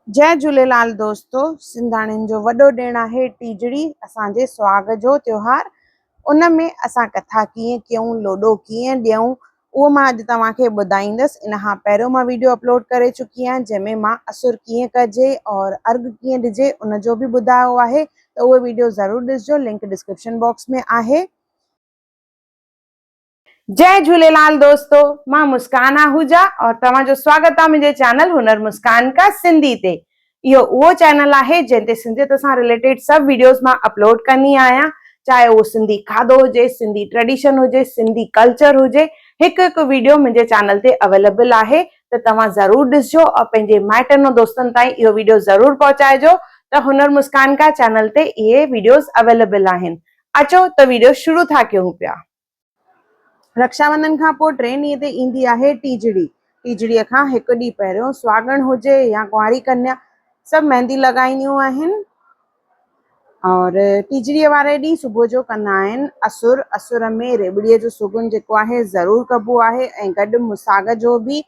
جئي جهوليلال دوستو سنڌاڻين جو وڏو ڏڻ آهي ٽيجڙي اسان جي سهاڳ جو تيوهار ان ۾ اسان ڪٿا ڪيئن ڪيون لوڏو ڪيئن ڏيون اهو مان اڄ توهان کي ٻڌائيندس ان کان پهريون مان ويڊيو اپلوڊ ڪري چڪي آهيان جنهن ۾ مان اسر ڪيئن ڪجي اور ارگ ڪيئن ڏجي ان جو به ٻڌايو آهي ته اهو ويڊيو ضرور ڏسجو لنڪ ڊسڪرپشن باڪس ۾ آهي. جئي جهوليلال دوستو مان مسڪان آهوجا اور توهان جو سواگت آ منهنجي چينل هنر مسڪان ڪا سنڌي تي اهو اهو چينل آهي جنهن تي سنڌيت سان رليٽيڊ سڀ ويڊيوز مان اپلوڊ ڪندي آهيان چاهي اهو سنڌي کاڌو هجي سنڌي ٽريڊيشن هجي سنڌي ڪلچر هجي هڪ هڪ ويڊيو منهنجي چينل تي اويليبل آهي ته توهان ضرور ڏسجو اور پنهنجي مائٽن ۽ دوستن تائين اهو ويڊيو ضرور پهچائجو ته هنر مسڪان ڪا چينل تي اهي ويڊيوز اويليبل آهن اچو ته ويڊيو شروع ٿا ڪيون پيا. رڪشا بندن کان پوء ٽئين ڏينهن تي ايندي آهي ٽيجڙي. ٽيجڙيء کان هڪ ڏينهن پهريون سهاڳڻ هجي يا ڪنواري ڪنيا سڀ مهندي لڳائينديون آهن اور ٽيجڙيء واري ڏينهن صبح جو ڪندا آهن اسر. اسر ۾ ريٻڙيء جو سڳن جيڪو آهي ضرور ڪبو آهي ۽ گڏ مساڳ جو به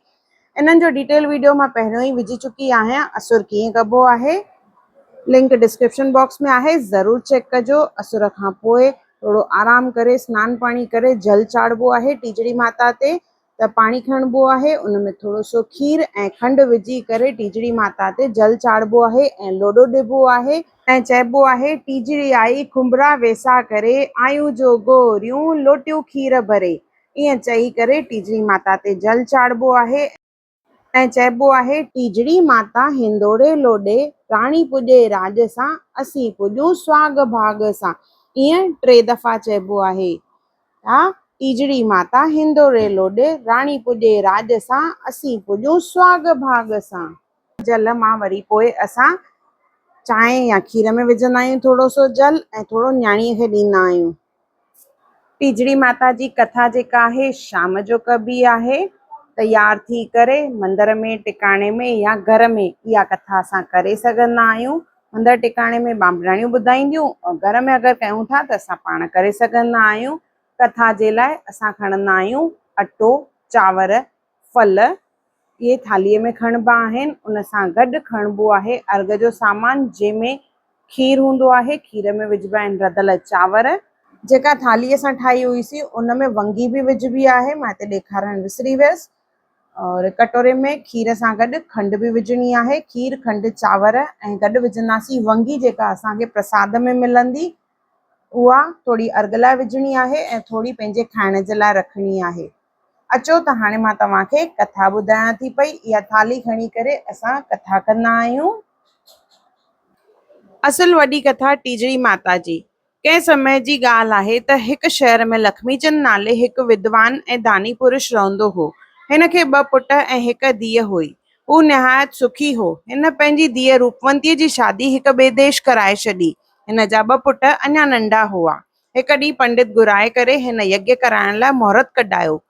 انهن جو ڊيٽيل ويڊيو مان پهريون ئي وجهي چڪي آهيان اسر ڪيئن ڪبو آهي لنڪ ڊسڪرپشن باڪس ۾ آهي ضرور چيڪ ڪجو اسر کان پوء ٿورو آرام ڪري سنان پاڻي ڪري جل چاڙهبو آهي ٽيجڙي ماتا تي ته پاڻي کڻبو آهي ان ۾ ٿورو سو کير ۽ کنڊ وجهي ڪري ٽيجڙي ماتا تي جل چاڙهبو آهي ۽ لوڏو ڏبو آهي ۽ چئبو آهي ٽيجڙي آئي کنڀرا ويساهه ڪري آيون جو گوريون لوٽيون کير ڀري ائين چئي ڪري ٽيجڙي ماتا تي جل چاڙهبو آهي ۽ چئبو آهي. ٽيجڙي ماتا هندوڙي لوڏي، راڻي پڄي راڄ سان، اسين پڄون سهاڳ ڀاڳ سان. ائين ٽي دفعا چئبو آهي. ها ٽيجڙي ماتا هندوڙي لوڏي، راڻي پڄي راڄ سان، اسين پڄون سهاڳ ڀاڳ سان. جل مان وري پوء اسان چانهه يا کير ۾ وجهندا آهيون ٿورو سو جل ۽ ٿورو نياڻيء کي ڏيندا آهيون. ٽيجڙي ماتا جي ڪٿا جيڪا آهي شام جو ڪبي آهي. تيار ٿي ڪري مندر ۾ ٽڪاڻي ۾ يا گهر ۾ اها ڪٿا اسان ڪري سگهندا آهيون. مندر ٽڪاڻي ۾ ٻانڀڻاڻيون ٻڌائينديون ۽ گهر ۾ اگر ڪيون ٿا ته اسان پاڻ ڪري سگهندا آهيون. ڪٿا جي لاء اسان کڻندا آهيون اٽو، چانور، ڦل اهي ٿالهيء ۾ کڻبا آهن. ان سان گڏ کڻبو آهي ارگ جو سامان جنهن ۾ کير هوندو آهي. کير ۾ وجهبا آهن رڌل چانور. جيڪا ٿالهي اسان ٺاهي هئي سين ان ۾ ونگي به وجهبي آهي. مان هتي ڏيکارڻ وسري ويس. اور ڪٽوري ۾ کير سان گڏ کنڊ به وجهڻي آهي. کير، کنڊ، چانور ۽ گڏ وجهنداسين ونگي جيڪا اسان کي پرساد ۾ ملندي. اها ٿوري ارگ لاء وجهڻي آهي ۽ ٿوري پنهنجي کائڻ جي لاء رکڻي آهي. اچو ته هاڻي مان توهان کي ڪٿا ٻڌايان ٿي پئي. اها ٿالهي کڻي ڪري اسان ڪٿا ڪندا آهيون. اصل وڏي ڪٿا ٽيجڙي ماتا جي. ڪنهن سمي جي ڳالهه آهي ته هڪ شهر ۾ لکميچند نالي هڪ ودوان ۽ داني پرش رهندو هو. هن کي ٻه پٽ ۽ هڪ ڌيء هئي. هو نهايت سکي هو. هن پنهنجي ڌيء روپونتيء جي شادي هڪ ٻئي ديش ڪرائي ڇڏي. هن جا ٻه پٽ اڃا ننڍا هئا. هڪ ڏينهن پنڊت گهرائي ڪري هن يگيه ڪرائڻ لاء مهورت ڪڍايو.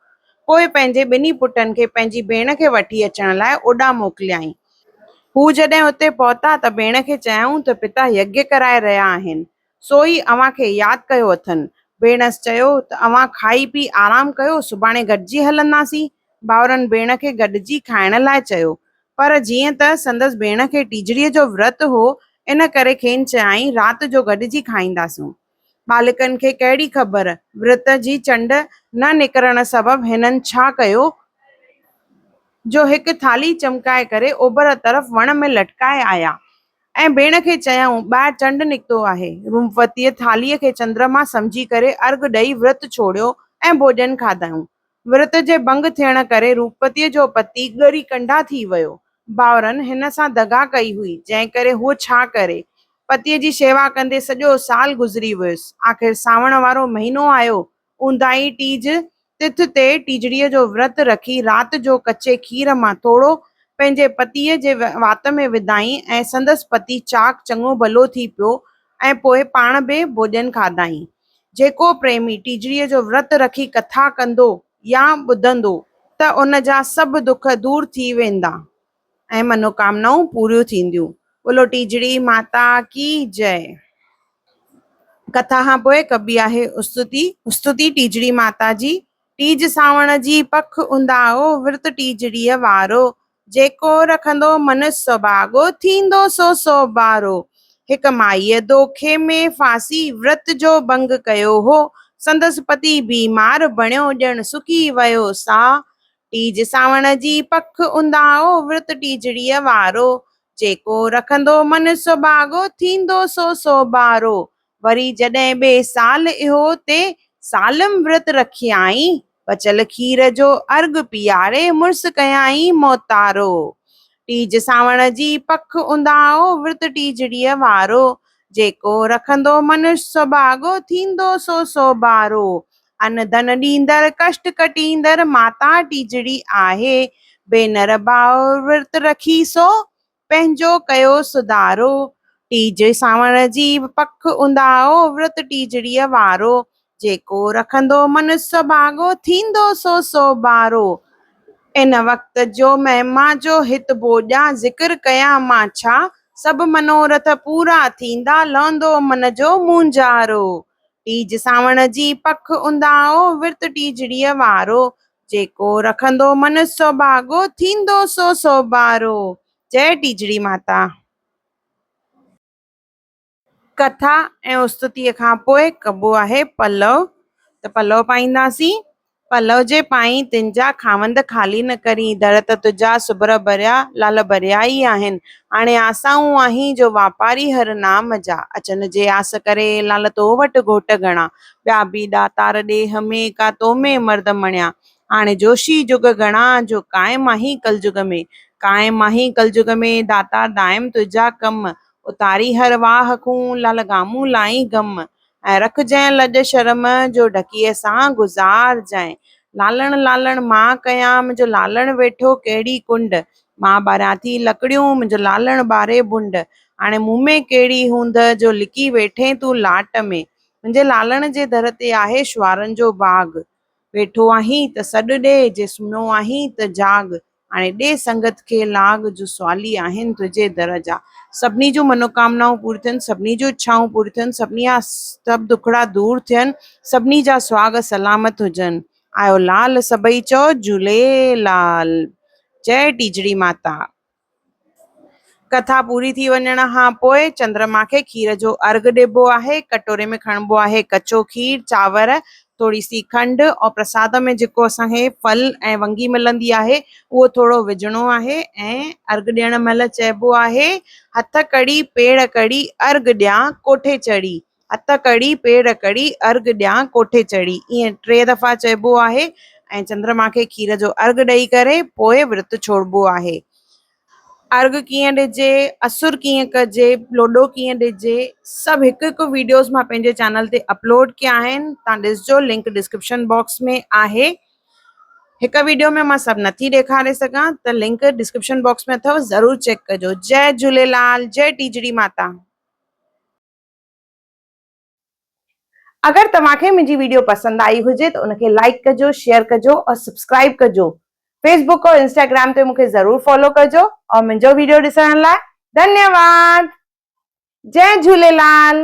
پوء پنهنجي ٻنهي پٽن کي پنهنجي ڀيڻ کي وٺي اچڻ لاء اوڏانهن موڪليائين. هو جڏهن اتي پهتا ته ڀيڻ کي چيائون ته پتا يگيه ڪرائي رهيا آهن، سو ئي اوهان کي ياد ڪيو اٿن. ڀيڻس چيو ته اوهان کائي پي آرام ڪيو، سڀاڻي گڏجي هلنداسين. ڀائرن ڀيڻ کي گڏجي کائڻ لاء چيو. پر جيئن ته سندس ڀيڻ کي ٽيجڙيء جو ورت هو، ان ڪري کين چيائين، رات جو گڏجي کائينداسون. ٻالڪن کي ڪهڙي خبر، ورت جي چنڊ نه نڪرڻ سبب هنن ڇا ڪيو، جو هڪ ٿالهي چمڪائي ڪري اوڀر طرف وڻ ۾ لٽڪائي آيا ۽ ڀيڻ کي چيائون، ٻاهر چنڊ نڪتو آهي. رومفتيء ٿالهيء کي چندرما سمجهي ڪري ارگهه ڏئي ورت ڇوڙيو ۽ ڀوڄن کاڌائون. ورت جي ڀنگ ٿيڻ ڪري روپتيء جو پتي ڳري ڪنڍا ٿي ويو. ڀائرن هن سان دغا ڪئي هئي، جنهن ڪري هوء ڇا ڪري؟ پتيء جي شيوا ڪندي سڄو سال گذري ويس. آخر سانوڻ وارو مهينو آيو. اونداهي ٽيج تٿ تي ٽيجڙيء جو ورت رکي رات جو ڪچي کير مان ٿورو پنهنجي پتيء جي وات ۾ وڌائين ۽ سندس پتي چاق چڱو ڀلو ٿي پيو ۽ پوء پاڻ به ڀوڄن کاڌائين. جيڪو پريمي ٽيجڙيء جو ورت رکي ڪٿا ڪندو يا ٻڌندو ته ان جا سڀ دک دور ٿي ويندا ۽ منوڪامنائون پوريون ٿينديون. بولو ٽيجڙي ماتا ڪي جئه. ڪٿا کان پوء ڪبي آهي استتي. استتي ٽيجڙي ماتا جي. ٽيج سانوڻ جي پک اونداهو، ورت ٽيجڙيء وارو. جيڪو رکندو من سڀاڳو، ٿيندو سو سوڀارو. هڪ مائيء دوکي ۾ ڦاسي ورت جو ڀنگ ڪيو هو. سندس پتي بيمار بڻيو، ڄڻ سڪي ويو ساهه. ٽيج سانوڻ جي پک اونداهو، ورت ٽيجڙيء وارو. جيڪو رکندو من سڀاڳو، ٿيندو سو سوڀارو. وري جڏهن ٻئي سال اهو تي سالم ورت رکيائين، بچيل کير جو ارڳ پياري مڙس ڪيائين موتارو. ٽيج سانوڻ جي پک اونداهو، ورت ٽيجڙيء وارو. جيڪو رکندو من سڀاڳو، ٿيندو سو سوڀارو. ان ڌن ڏيندڙ، ڪشٽ ڪٽيندڙ ماتا ٽيجڙي آهي. ڀينر ڀاء ورت رکي سو پنهنجو ڪيو سڌارو. ٽيج سانوڻ جي پک اونداهو، ورت ٽيجڙيء وارو. جيڪو رکندو من سڀاڳو، ٿيندو سو سوڀارو. ان وقت جو مهما جو هت ڀوڄان، ذڪر ڪيان مان ڇا؟ سڀ منورٿ پورا ٿيندا، لهندو من جو مونجهارو. ٽيج سانوڻ جي پک اونداهو، ورت ٽيجڙيء وارو. جيڪو رکندو من سڀاڳو، ٿيندو سو سوڀارو. جئه ٽيجڙي ماتا. ڪٿا ۽ استتيء کان پوء ڪبو آهي پلئه ته پلئه پائينداسين. پلئه جي پائين تن جا خاوند خالي نه ڪرين، در ته تنهنجا سٻر ڀريا، لعل ڀريا ئي آهن. هاڻي آسائون آهين جو واپاري هر نام جا، اچن جي آس ڪري، لعل تو وٽ گهوٽ گهڻا، ٻيا به ڏاتار ڏيهه ۾، ڪا تو ۾ مرد مڻيا. هاڻي جوشي جڳ گهڻا، جو قائم آهين ڪلجڳ ۾. قائم آهين ڪلجڳ ۾، داتار دائم تنهنجا ڪم. اتاري هر واهه کون، لعل گامون لائين غم. ۽ رکجانء لڄ شرم، جو ڍڪيء سان گذارجانء. لالڻ لالڻ مان ڪيان، منهنجو لالڻ ويٺو ڪهڙي ڪنڊ. مان ٻاريان ٿي لڪڙيون، منهنجو لالڻ ٻاري ڀنڊ. هاڻي مون ۾ ڪهڙي هوند، جو لڪي ويٺين تون لاٽ ۾. منهنجي لالڻ جي در تي آهي شوارن جو باغ. ويٺو آهين ته سڏ ڏي، جي سمهيو آهين ته جاڳ. هاڻي ڏي سنگت کي لاڳ، جو سوالي آهن تنهنجي در جا. سڀني جون منوڪامنائون پوريون ٿين، سڀني جون اڇائون پوريون ٿين، سڀني جا سڀ دکڙا دور ٿين، سڀني جا سهاڳ سلامت هجن. آيو لال سڀئي چئو جهوليلال. جئه ٽيجڙي ماتا. ڪٿا پوري ٿي وڃڻ کان پوء چندرما کي کير جو ارگهه ڏبو آهي. ڪٽوري ۾ کڻبو آهي ڪچو کير، چانور، ٿوري سي کنڊ اور پرساد ۾ جيڪو اسان کي ڦل ۽ ونگي ملندي آهي اهو ٿورو وجهڻو آهي ۽ ارگهه ڏيڻ مهل چئبو آهي، هٿ ڪڙي پيڙ ڪڙي ارگهه ڏيان ڪوٺي چڙهي، هٿ ڪڙي پيڙ ڪڙي ارگهه ڏيان ڪوٺي چڙهي ائين ٽي دفعا چئبو آهي ۽ چندرما کي کير جو ارگهه ڏئي ڪري پوء ورت ڇوڙبو آهي. ارگهه ڪيئن ڏجي، اسر ڪيئن ڪجي، لوڏو ڪيئن ڏجي سڀ هڪ هڪ ويڊيوز مان پنهنجي چينل تي اپلوڊ ڪيا آهن تان ڏسجو لنڪ ڊسڪرپشن باڪس ۾ آهي هڪ ويڊيو ۾ مان سڀ نٿي ڏيکاري سگهان ته لنڪ ڊسڪرپشن باڪس ۾ اٿو ضرور چيڪ ڪجو جئي جهوليلال جئي ٽيجڙي ماتا. اگر توهان کي منهنجي ويڊيو پسند آئي هجي ته ان کي لائيڪ ڪجو شيئر ڪجو اور سبسڪرائيب ڪجو فيس بڪ اور انسٽاگرام تي مون کي ضرور فالو ڪجو اور منهنجو ويڊيو ڏسڻ لاء ڌنيواد جئي جهوليلال.